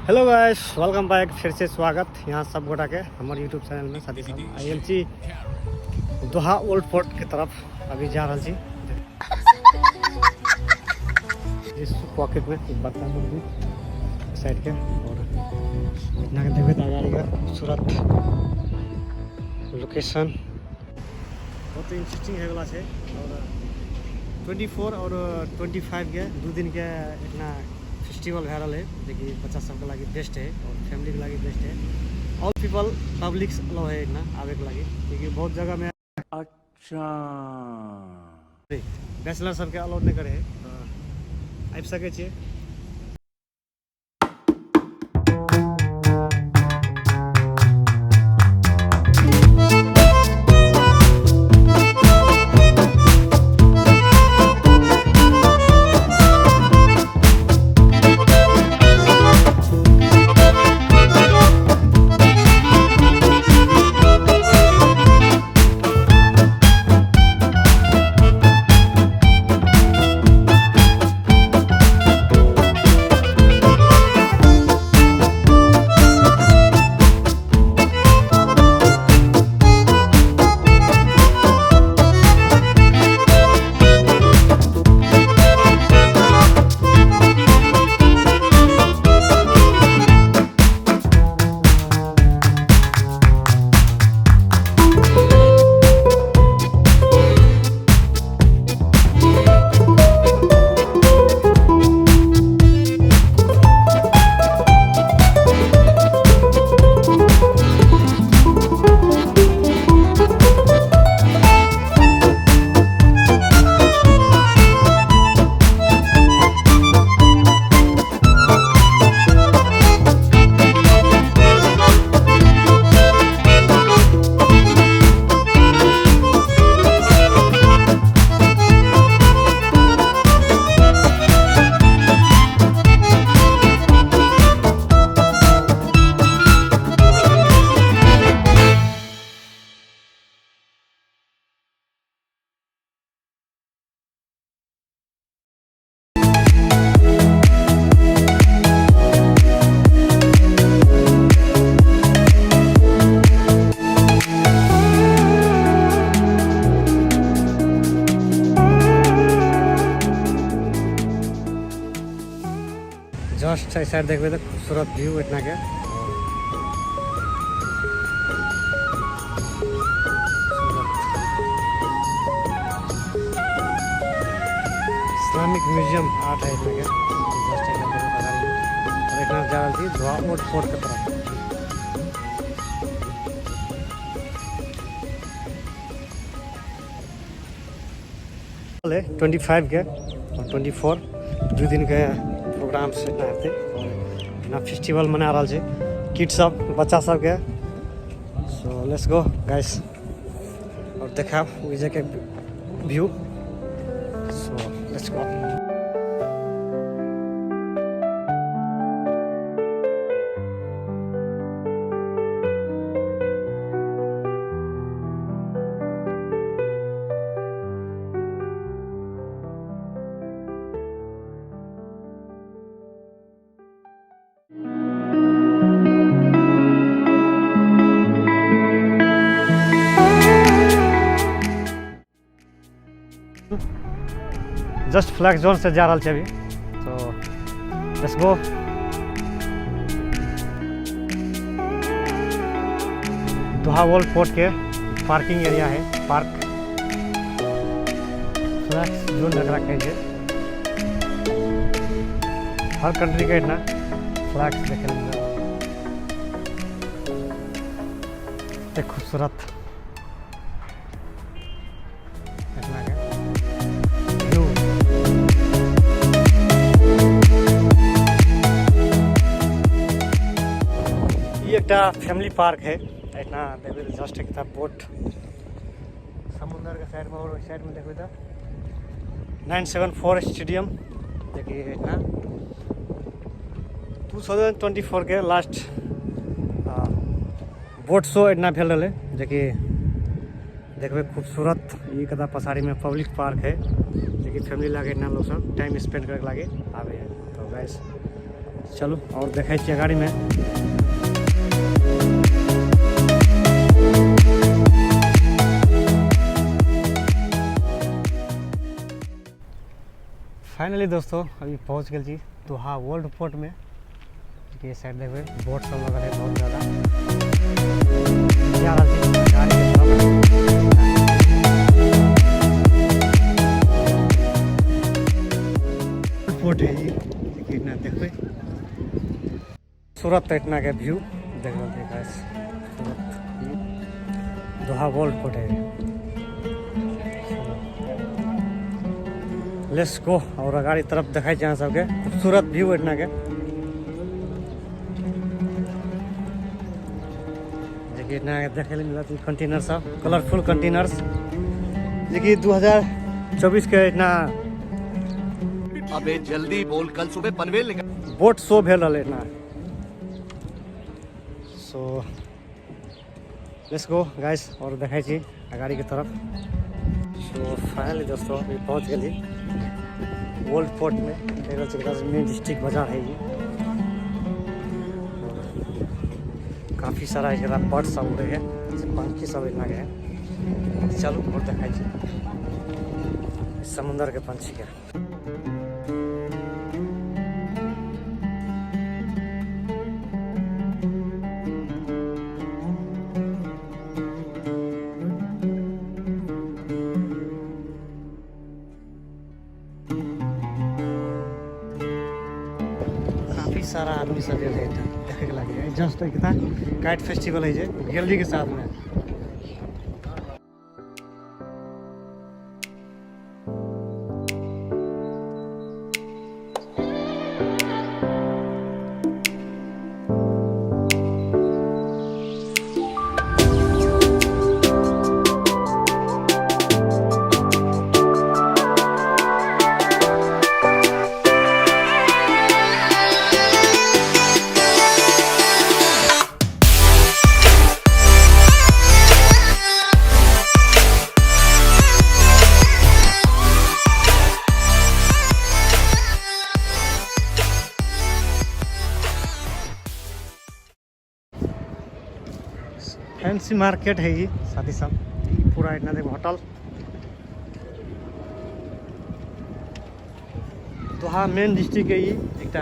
Hello guys, welcome back, फिर से स्वागत यहाँ सब गोटा के हमारे यूट्यूब चैनल में। साथी सब आयल छी दोहा ओल्ड फोर्ट के तरफ अभी जा रहा छी। इस पॉकेट में एक बड़का मंदिर साइड के और इतना के देखबे त अगाडि के खूबसूरत लोकेशन बहुत इंटरेस्टिंग है वाला छै। और 24 और 25 के 2 दिन के इतना फेस्टिवल भए रहल है, जेकि बच्चा सबके लागि बेस्ट है और फैमिली के लागि बेस्ट है। ऑल पीपल पब्लिक अलाउ है इतना आवे के लागि, क्योंकि बहुत जगह में अच्छा बैचलर सबके अलाउ नहीं करे है, तऽ आबि सकै छियै। जस्ट एहि साइड देखबै तऽ खूबसूरत व्यू एतना के। इस्लामिक म्यूजियम आर्ट है एतना के। जस्ट एतना देखो पता नहीं। और एतना जा रहल छी दोहा ओल्ड फोर्ट के तरफ। 25 के और 24 2 दिन के प्रोग्राम से एतना हेतै। और एना फेस्टिवल मना रहल छै किड सब, बच्चा सबके। सो let's go guys और देखाब ओहि जगह के view. So let's go. Just flag zone से जा रहल छै अभी, तो let's go. Doha old fort के पार्किंग एरिया है, पार्क फ्लैक्स जोन जकरा कहै छै। हर कंट्री के एहिठिना फ्लैक्स देखै लए मिलत। एते खूबसूरत एहिठिना के व्यू। ई एकटा फैमिली पार्क है। एहिठिना देखबै तऽ जस्ट एकटा बोट समुद्र के साइड में, और ओहि साइड में देखबै तऽ 974 स्टेडियम, जेकि एहिठिना 2024 के लास्ट बोट शो एहिठिना भेल रहलै, जेकि देखबै खूबसूरत। ई कता पछाड़ी में पब्लिक पार्क है, जेकि फैमिली लागे एहिठिना लोग सब टाइम स्पेंड करे लागे आवे है। तो गाइस चलू और देखै छियै गाड़ीमे। फाइनली दोस्तों, अभी पहुँच गेल छी दोहा ओल्ड पोर्ट में। ये साइड देखबै बोट सब लगल है बहुत ज़्यादा। जा रहल छी गाड़ी के तरफ। पोर्ट है ई, देखिए इतना देखबै सूरत इतना के व्यू देख रहल छी गाइस। सूरत दोहा ओल्ड पोर्ट है। Let's go और गाड़ी तरफ देखाई छी अहाँ सबके खूबसूरत व्यू एतना के, जेकि एतना के देखे ले मिलत कंटेनर सब, कलरफुल कंटेनर्स, जेकि 2024 के इतना। अबे जल्दी बोल, कल सुबह पनवेल निकल। बोट शो भेल रहलै एतना। सो let's go guys और देखै छी गाड़ी के तरफ। सो फाइनली दोस्तों, अभी पहुँच गेली ओल्ड पोर्ट में। देख रहल छी मेन डिस्ट्रिक्ट बाजार है ई। काफ़ी सारा एकरा बर्ड सब उड़े है, पंखी सब इतना के है। चलू और देखै छी समुंदर के पंछी के। काफी सारा आदमी सब एलै एतऽ देखे के लागे। जस्ट एक काइट फेस्टिवल है जे गैलरी के साथ में। फैंसी मार्केट है ये, साथ ही साथ पूरा इतना देखो होटल। दोहा मेन डिस्ट्रिक्ट है ये, एक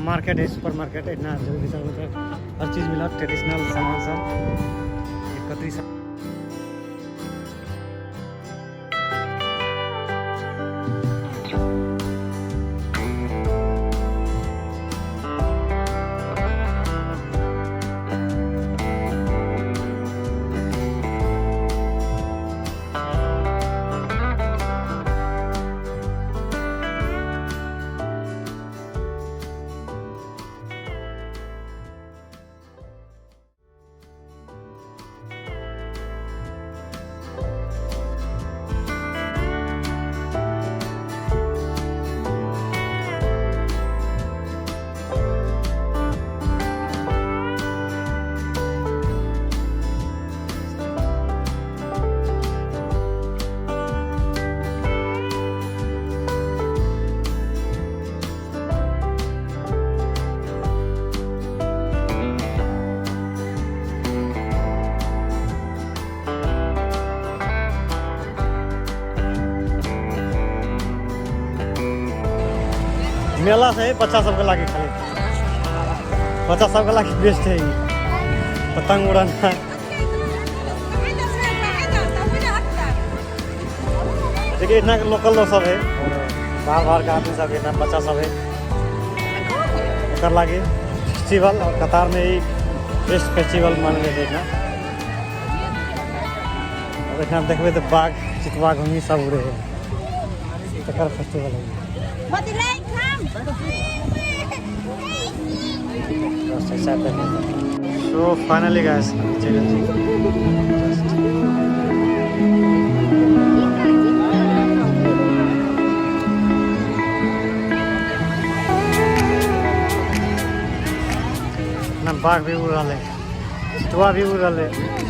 मार्केट है, सुपर मार्केट है। इतना जल्दी सब हर चीज़ मिला, ट्रेडिशनल सामान सब, कतरी सब। मेला से बच्चा सबके लागे, खाली बच्चा सबके लागे बेस्ट है ई। पतंग उड़ाना देखिए, इतना लोकल लोग सब है और बाहर बाहर के आदमी सब है, इतना बच्चा सब है। एकर लागे फेस्टिवल और कतार में ही बेस्ट फेस्टिवल मानल जाइ छै इतना। और एहिठाम देखबै तऽ बाघ, चितवा, घुंगी सब उड़े है, तकर फेस्टिवल है। बस ऐसा। सो फाइनली गाइस, चलि छी जस्ट। ना बाघ भी उड़ रहा है, चितवा भी उड़ रहा है।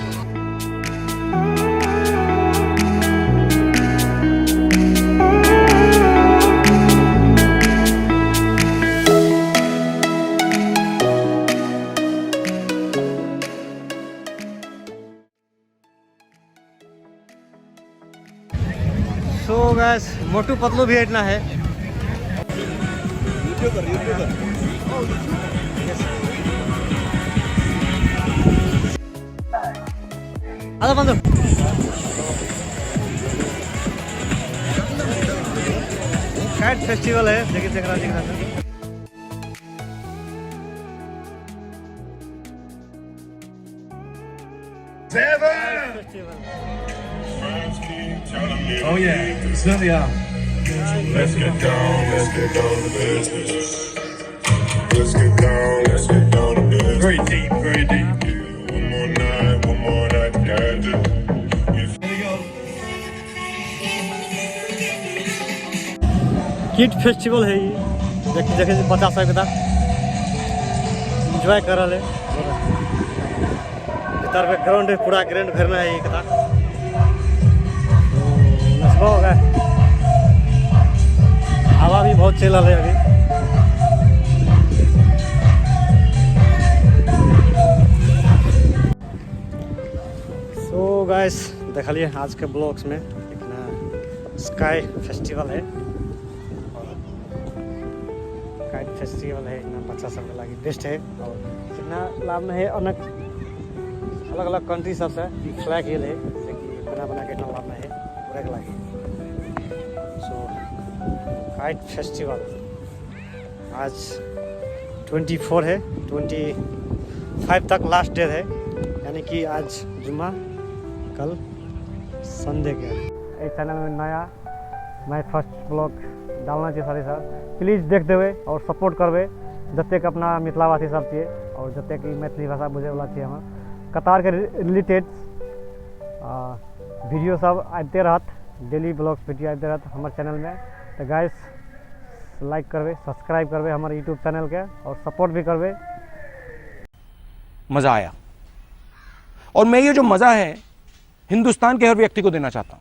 गाइस, मोटू पतलू भी एहिठिना है। YouTuber, YouTuber. अरे बंधु, काइट फेस्टिवल है, देखिए, देख रहा, देख रहा। Festival. Oh yeah, Sylvia. Let's get down to business. Let's get down, let's get down to business. Very deep, very deep. One more night, got to. If There you go. Kit festival है ई। देखिए, देखिए, बच्चा सबके enjoy कर रहा है। भीतर में ग्राउंड है, पूरा ग्राउंड भरना है एक। Let's go guys. हवा भी बहुत चल रहा है अभी। सो गाइस, देखलिए आज के ब्लॉग्स में एक ना स्काई फेस्टिवल है और काइट फेस्टिवल है। इतना बच्चा सबके लागि बेस्ट है और इतना लाभ है। अनेक अलग अलग कंट्री सबसे ई फ्लैग गेल है, जे कि बना बना के इतना लाभ है पूरा के लागि। सो काइट फेस्टिवल आज 24 है, 25 तक लास्ट डे है, यानी कि आज जुम्मा, कल संडे के। एहि चैनल में नया माय फर्स्ट ब्लॉग डालना चाहिए सारे सर, प्लीज़ देख देबै और सपोर्ट करबै। जतेक अपना मिथिलावासी सब छियै और जतेक ई मैथिली भाषा बुझैवला छियै, हमर कतारके रिलेटेड वीडियो सब आबिते रहत, डेली ब्लॉग्स वीडियो आबिते रहत हमर चैनलमे। तऽ गाइस, लाइक करबै, सब्सक्राइब करबै हमर यूट्यूब चैनलके और सपोर्ट भी करबै। मजा आया और मैं ये जो मजा है, हिंदुस्तान के हर व्यक्ति को देना चाहता हूं।